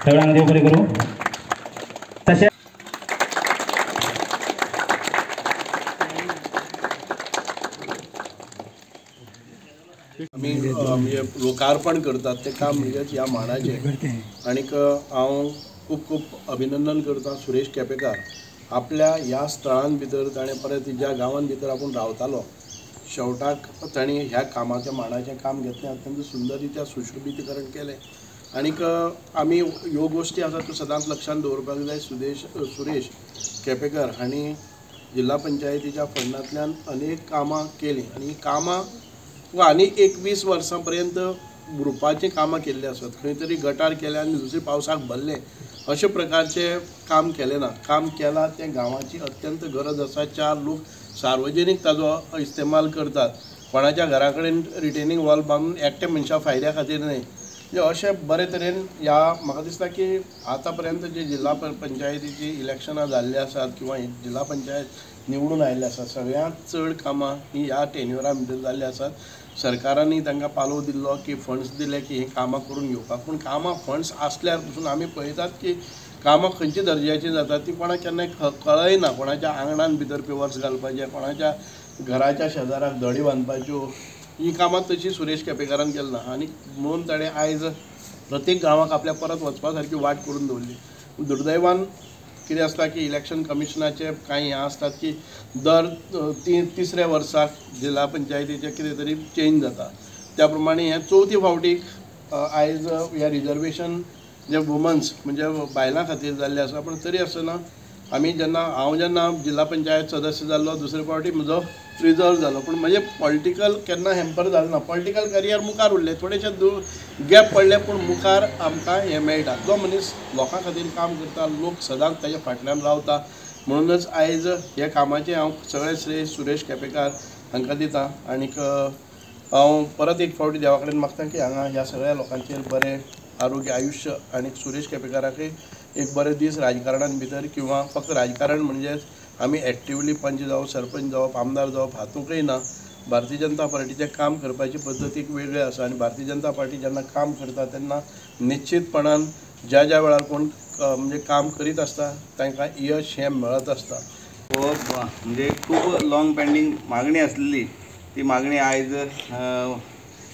सगळ्यांक देव बरें करूं. तशें आमी म्हणजे लोकार्पण करतात ते काम म्हणजे ह्या माणाचें. आनीक हांव खूब खूब अभिनंदन करता सुरेश केपेकार. आपल्या ह्या स्थळान भितर ताणें परत ज्या गांवान भितर आपूण रावतालो शेवटाक ताणें ह्या कामाचें माणाचें काम घेतलें, अत्यंत सुंदर रित्या सुशोभीकरण केलें. आनीक आमी ह्यो गोश्टी आसा त्यो सदांच लक्षांत दवरपाक जाय. सुरेश केपेकर हांणी जिल्हा पंचायतीच्या फंडांतल्यान अनेक कामां केलीं आनी हीं कामां आनी 21 वर्सां पर्यंत ग्रुपाचीं कामां केल्लीं आसात. खंय तरी गटार केलें आनी दुसरे पावसाक भरलें अशे प्रकारचें काम केलें ना. काम केलां तें गांवाची अत्यंत गरज आसा. 4 लोक सार्वजनीक ताजो इस्तेमाल करतात. कोणाच्या घरा कडेन रिटेनिंग वॉल बांदून एकट्या मनशा फायद्या खातीर न्हय. म्हणजे अशें बरे तरेन ह्या म्हाका दिसता की आतां पर्यंत जे जिल्हा पंचायतीची इलेक्शनां जाल्लीं आसात किंवा जिल्हा पंचायत निवडून आयिल्ले आसात सगळ्यांत चड कामां ही ह्या टेन्युरा भितर जाल्लीं आसात. सरकारांनी तांकां पालव दिल्लो की फंड्स दिले की हीं कामां करून घेवपाक, पूण कामां फंड्स आसल्यार पसून आमी पळयतात की कामां खंयच्या दर्ज्याचीं जातात ती कोणाक केन्नाय कळयना. कोणाच्या आंगणान भितर पेवर्स घालपाचे, कोणाच्या घराच्या शेजाराक धडी बांदपाच्यो, ही कामां तशी सुरेश केपेकारान केली ना. आनी म्हणून ताणें आयज प्रत्येक गांवाक आपल्या परत वचपा सारकी वाट करून दवरली. दुर्दैवान कितें आसता की इलेक्शन कमिशनाचे कांय हें आसतात की दर तिसऱ्या वर्साक जिल्हा पंचायतीचें कितें तरी चेंज जाता. त्या प्रमाणे हें चवथी फावटीक आयज ह्या रिजर्वेशन जे वुमन्स म्हणजे बायलां खातीर जाल्लें आसा. पूण तरी आसतना आमी जेन्ना हांव जेन्ना जिल्हा पंचायत सदस्य जाल्लो दुसरे फावटी म्हजो रिजर्व जालो, पूण म्हजें पॉलिटिकल केन्ना हॅम्पर जालें ना. पॉलिटिकल करियर मुखार उरलें, थोडेशें गॅप पडलें, पूण मुखार आमकां हें मेळटा. जो मनीस लोकां खातीर काम करता लोक सदांच ताज्या फाटल्यान रावता. म्हणूनच आयज ह्या कामाचें हांव सगळें श्रेय सुरेश केपेकार हांकां दिता. आनीक हांव परत एक फावटी देवा कडेन मागता की हांगा ह्या सगळ्या लोकांचेर बरें आरोग्य आयुश्य आनी सुरेश केपेकाराकय एक बरे दीस राजकारणान भितर किंवा फक्त राजकारण म्हणजेच आमी एक्टिवली पंच जावप, सरपंच जावप, आमदार जावप हातूंकय ना. भारतीय जनता पार्टीचें काम करपाची पद्दत एक वेगळी आसा आनी भारतीय जनता पार्टी जेन्ना काम करता तेन्ना निश्चितपणान ज्या ज्या वेळार कोण म्हणजे काम करीत आसता तांकां यश हें मेळत आसता. हो म्हणजे खूब लॉंग पेंडींग मागणी आसलेली ती मागणी आयज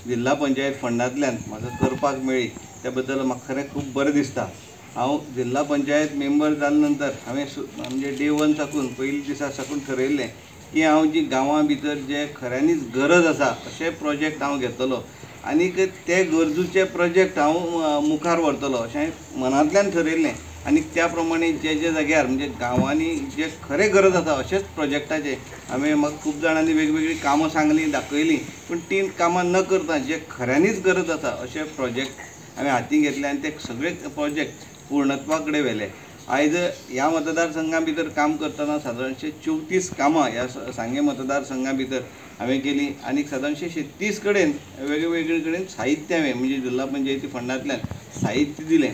जिल्हा पंचायत फंडांतल्यान म्हाका करपाक मेळ्ळी त्या बद्दल म्हाका खरें खूब बरें दिसता. हांव जिल्हा पंचायत मेंबर जाले नंतर हांवें म्हणजे डे वन साकून पयलीं दिसा साकून ठरयल्लें की हांव जी गांवां भितर जे खऱ्यांनीच गरज आसा अशे प्रोजेक्ट हांव घेतलो आनीक ते गरजूचे प्रोजेक्ट हांव मुखार व्हरतलो अशें मनांतल्यान ठरयल्लें. आनी त्या प्रमाणे जे जे जाग्यार म्हणजे गांवांनी जे खरें गरज आसा अशेच प्रोजेक्टाचे हांवें म्हाका खूब जाणांनी वेगवेगळीं कामां सांगलीं दाखयलीं, पूण तीं कामां न करता जे खऱ्यांनीच गरज आसा अशे प्रोजेक्ट हांवें हातीं घेतले आनी ते सगळे प्रोजेक्ट पूर्णत्वा कडेन व्हेले. आयज ह्या मतदारसंघा भितर काम करतना सादारणशे 34 कामां ह्या सांगें मतदारसंघा भितर हांवें केलीं आनी सादारणशे 30 कडेन वेगवेगळे कडेन साहित्य हांवें म्हणजे जिल्हा पंचायती फंडांतल्यान साहित्य दिलें.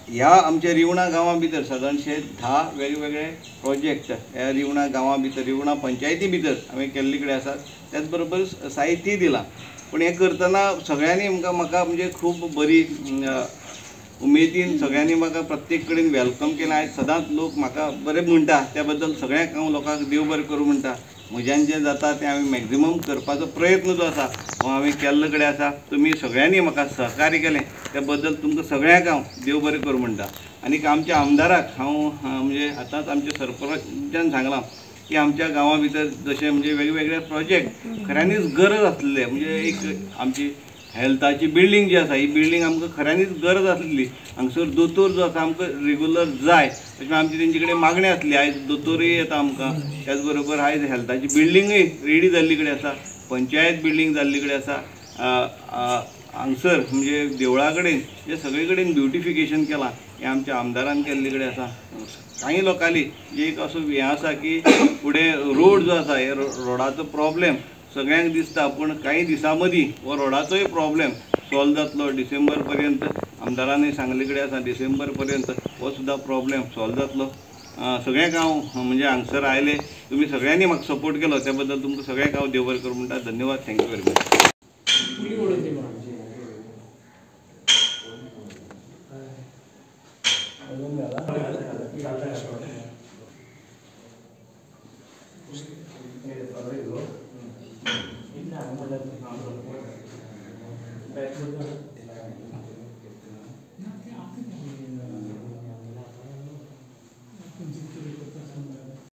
ह्या आमच्या रिवणा गांवां भितर सादारणशे 10 वेगवेगळे प्रोजेक्ट ह्या रिवणा गांवां भितर रिवणा पंचायती भितर हांवें केल्ले कडेन आसात. त्याच बरोबर साहित्य दिलां. पूण हें करतना सगळ्यांनी म्हाका म्हणजे खूब बरी उमेदीन सगळ्यांनी म्हाका प्रत्येक कडेन welcome केलें. आयज सदांच लोक म्हाका बरें म्हणटा त्या बद्दल सगळ्यांक हांव लोकांक देव बरें करूं म्हणटा. म्हज्यान जें जाता तें हांवें मॅक्झिमम करपाचो प्रयत्न जो आसा हो हांवें केल्लो कडेन आसा. तुमी सगळ्यांनी म्हाका सहकार्य केलें त्या बद्दल तुमकां सगळ्यांक हांव देव बरें करूं म्हणटा. आनीक आमच्या आमदाराक हांव म्हणजे आतांच आमच्या सरपंचान सांगलां की आमच्या गांवां भितर जशें म्हणजे वेगवेगळे प्रोजेक्ट खऱ्यांनीच गरज आसलेले म्हणजे एक आमची हेल्थाची बिल्डींग जी आसा ही बिल्डींग आमकां खऱ्यांनीच गरज आसली. हांगसर दोतोर जो आसा आमकां रेगुलर जाय अशें आमची तेंचे कडेन मागणी आसली. आयज दोतोरूय येता आमकां, त्याच बरोबर आयज हेल्थाची बिल्डींगूय रेडी जाल्ली कडेन आसा, पंचायत बिल्डींग जाल्ली कडेन आसा. हांगसर म्हणजे देवळा कडेन जे सगळे कडेन ब्युटिफिकेशन केलां हें आमच्या आमदारान केल्ले कडेन आसा. कांय लोकांनी जे एक असो हें आसा की फुडें रोड जो आसा हे रोडाचो प्रॉब्लेम सगळ्यांक दिसता, पूण कांय दिसां मदीं हो रोडाचोय प्रॉब्लेम सॉल्व जातलो. डिसेंबर पर्यंत आमदारानूय सांगले कडेन आसा डिसेंबर पर्यंत हो सुद्दां प्रॉब्लेम सॉल्व जातलो. सगळ्यांक हांव म्हणजे हांगसर आयले तुमी सगळ्यांनी म्हाका सपोर्ट केलो त्या बद्दल तुमकां सगळ्यांक हांव देव बरें करूं म्हणटा. धन्यवाद. Thank you very much. Back.